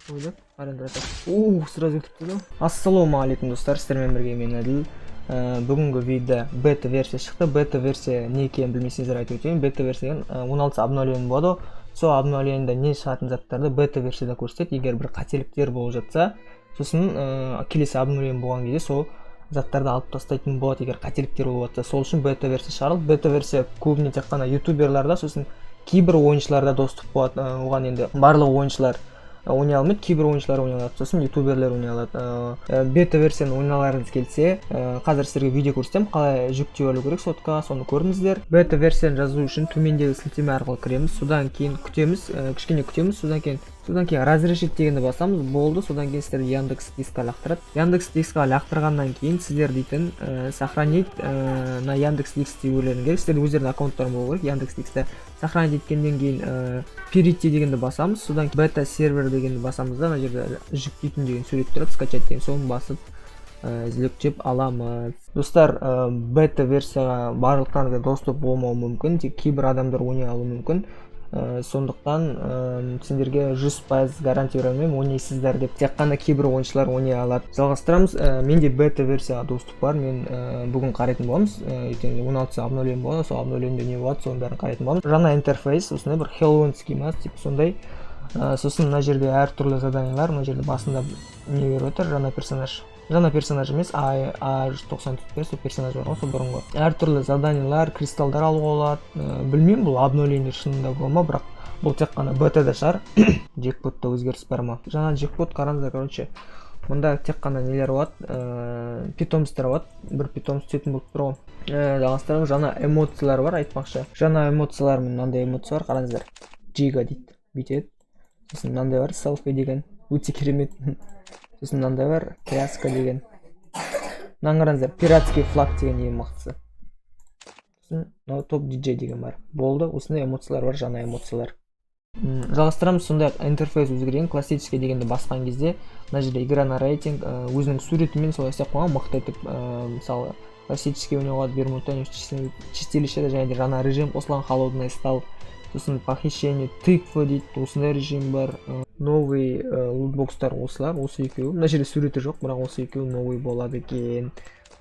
Ойлап қараңдар. Ух, сразу өлтіріп тастады. Ассалаумағалейкум, достар! Сіздермен бірге мен, Әділ. Бүгінгі видеода бета версия шықты. Бета версия не екенін білмесеңіздер, айтып өтейін. Бета версия деген 16 обновление болады ғой. Сол обновлениеда не шығатын заттарды бета версияда көрсетеді. Егер бір қателіктер болып жатса, сосын келесі обновление болған кезде сол заттарды алып тастайтын болады, егер қателіктер болып жатса. Сол үшін бета версия шығарылды. Бета версия көбіне тек қана ютуберларда, сосын кейбір ойыншыларда доступ болады. Оған енді барлық ойыншылар ойнай алмайды, кейбір ойыншылар ойнай алады, сосын ютуберлер ойнай алады. Бета версияны ойнағыларыңыз келсе, қазір сіздерге видео көрсетемін, қалай жүктеп алу керек соткаға, соны көріңіздер. Бета версияны жазу үшін төмендегі сілтеме арқылы кіреміз. Содан кейін күтеміз, кішкене күтеміз. Содан кейін «Разрешить» дегенді басамыз, болды. Содан кейін сіздерді Яндекс Дискқа лақтырады. Яндекс Дискқа лақтырғаннан кейін сіздер дейтін «Сохранить на Яндекс Диск» деулерің керек. Сіздердің өздерінің аккаунттарың болу керек Яндекс Дискте. Сохранить еткеннен кейін «Перейти» дегенді басамыз. Содан кейін «Бета сервер» дегенді басамыз да, мына жерде жүктейтін деген сурет тұрады, «Скачать» деген, соны басып, жүктеп аламыз. Достар, бета версияға барлықтарыңызға доступ болмауы мүмкін, тек кейбір адамдар ойнай алуы мүмкін. Сондықтан сендерге 100% гарантия бере алмаймын ойнайсыздар деп. Тек қана кейбір ойыншылар ойнай алады. Жалғастырамыз. Менде бета версияға доступ бар. Мен бүгін қарайтын боламыз. Ертең 16 обновление болады, сол обновлениеде не болады, соның бәрін қарайтын боламыз. Жаңа интерфейс осындай бір хэллоуинский ма, типа сондай. Сосын мына жерде әртүрлі заданиялар. Мына жерде басында не беріп отыр? Жаңа персонаж, жаңа персонаж емес, а 194 сол персонаж бар ғой, сол бұрынғы. Әртүрлі заданиялар, кристалдар алуға болады. Білмеймін, бұл обновление шынында бола ма, бірақ бұл тек қана бетада шығар. Джекпотта өзгеріс бар ма? Жаңа джекпот, қараңыздар. Короче, мұнда тек қана нелер болады? Питомецтер болады, бір питомец түсетін болып тұр ғой. Жалғастырамыз. Жаңа эмоциялар бар. Айтпақшы, жаңа эмоциялар, мынандай эмоция бар, қараңыздар, джига дейді, бүйтеді. Сосын мынандай бар, селфи деген, өте керемет. Сосын мынандай бар, тряска деген. Мынаны қараңыздар, пиратский флаг деген ең мықтысы. Сосын мынау топ диджей деген бар. Болды, осындай эмоциялар бар, жаңа эмоциялар. Жалғастырамыз. Сондай ақ интерфейс өзгерген. «Классический» дегенді басқан кезде мына жерде «Игра на рейтинг», өзінің суретімен солай істеп қойған мықты етіп. Мысалы, классический ойнауға болады, Бермудта, чистилищеде және де жаңа режим қосылған, холодный стал. Сосын похищение тыквы дейді, осындай режим бар. Новый лутбокстар осылар, осы екеуі. Мына жерде суреті жоқ, бірақ осы екеуі новый болады екен.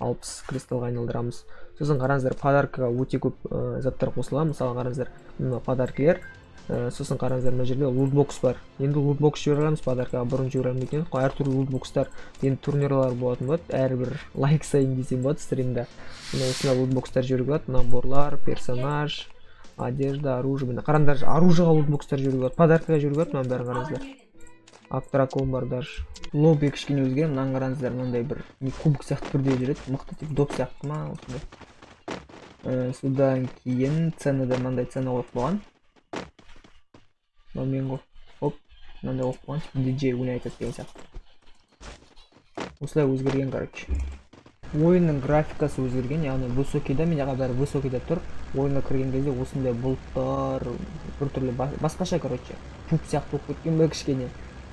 60 кристаллға айналдырамыз. Сосын қараңыздар, подаркаға өте көп заттар қосылған. Мысалы, қараңыздар, мына подаркілер. Сосын қараңыздар, мына жерде лутбокс бар. Енді лутбокс жібере аламыз подаркаға, бұрын жібере алмайтын едік қой. Әртүрлі лутбокстар, енді турнирлар болатын болады, әрбір лайк сайын десем болады стримда. Міне, осындай лутбокстар жіберуге болады: наборлар, персонаж, одежда, оружие. Міне, қараңдар, оружиеға лутбокстар жіберуге болады, подаркаға жіберуге болады. Мынаның бәрін қараңыздар. Ак дракон бар даже. Лобби кішкене өзгерген. Мынаны қараңыздар, мынандай бір не, кубок сияқты түрде жүреді, мықты, типа доп сияқты ма, осындай. Содан кейін ценада мынандай цена қойып қойған. Мынау мен ғой. Оп, мынандай қойып қойған, типа диджей ойнай айтады деген сияқты. Осылай өзгерген. Короче, ойынның графикасы өзгерген, яғни высокийда, менде бәрі высокийда тұр. Ойынға кірген кезде осындай бұлттар, біртүрлі басқаша, короче, пуп сияқты болып кеткен ба кішкене.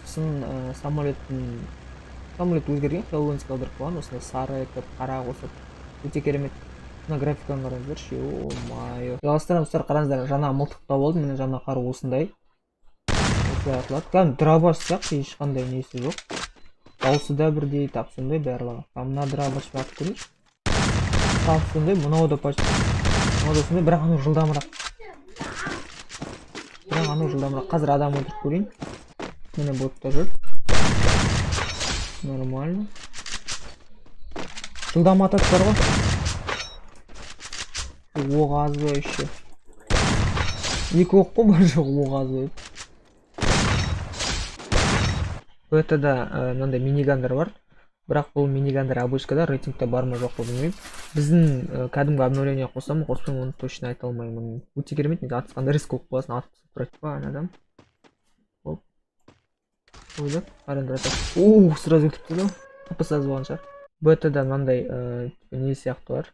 Сосын самолеттің, самолет өзгерген, хэллоуинский қылдырып қойған, осындай сары етіп, қара қосып, өте керемет. Мына графиканы қараңыздаршы, ё-моё. Жалғастырамыз, достар. Қараңыздар, жаңа мылтық тауып алдым. Міне, жаңа қару осындай, осылай атылады, кәдімгі дробаш сияқты, ешқандай несі жоқ, дауысы да бірдей, тап сондай барлығы. А мына дробаш атып көрейінші, тап сондай. Мынау да почти, мынау да сондай, бірақ анау жылдамырақ, бірақ анау жылдамырақ. Қазір адам өлтіріп көрейін. Міне, боттар жүр, нормально, жылдам атады бар ғой. Оқ аз ба? Еще екі оқ қой, бар жоқ, оқ аз ба? Бетада мынандай минигандар бар, бірақ бұл минигандар обычкада, рейтингте бар ма, жоқ па, білмеймін. Біздің кәдімгі обновление қосамын, қоспаймын, оны точно айта алмаймын. Өте керемет негізі, атысқанда риск болып қаласың, атып тұрады па ана адам. Оп, ойлап қараңдар, атады. О, сразу өлтіріп тастады ғой, хпсы аз болған шығар. Бетада мынандай не сияқты бар,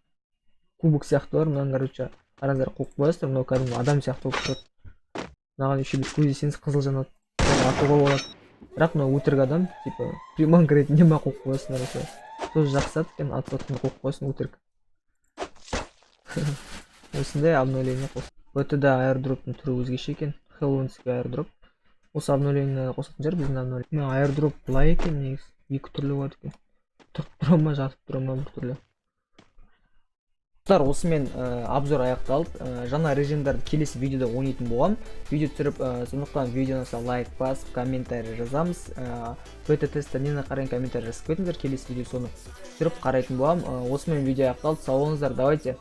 кубок сияқты бар. Мынаны, короче, қараңыздар, қойып қоясыздар, мынау кәдімгі адам сияқты болып тұрады. Мынаған еще бүйтіп көздесеңіз, қызыл жанады, атуға болады. Бірақ мынау өтірік адам, типа приманка ретінде ма қойып қоясыңдар, осылай тоже жақсы зат екен. Атып жатқанда қойып қоясың, өтірік. Осындай обновление қос. Бетада аирдроптың түрі өзгеше екен, хэллоуинский аирдроп. Осы обновление қосатын шығар біздің обновление. Мына аирдроп былай екен негізі, екі түрлі болады екен: тұрып тұра ма, жатып тұра ма, біртүрлі. Достар, осымен обзор аяқталды. Жаңа режимдерді келесі видеода ойнайтын боламын, видео түсіріп. Сондықтан видеоны лайк басып, комментарий жазамыз. Бета тестті нені қарайын, комментарий жазып кетіңіздер, келесі видео соны түсіріп қарайтын боламын. Осымен видео аяқталды. Сау болыңыздар, давайте.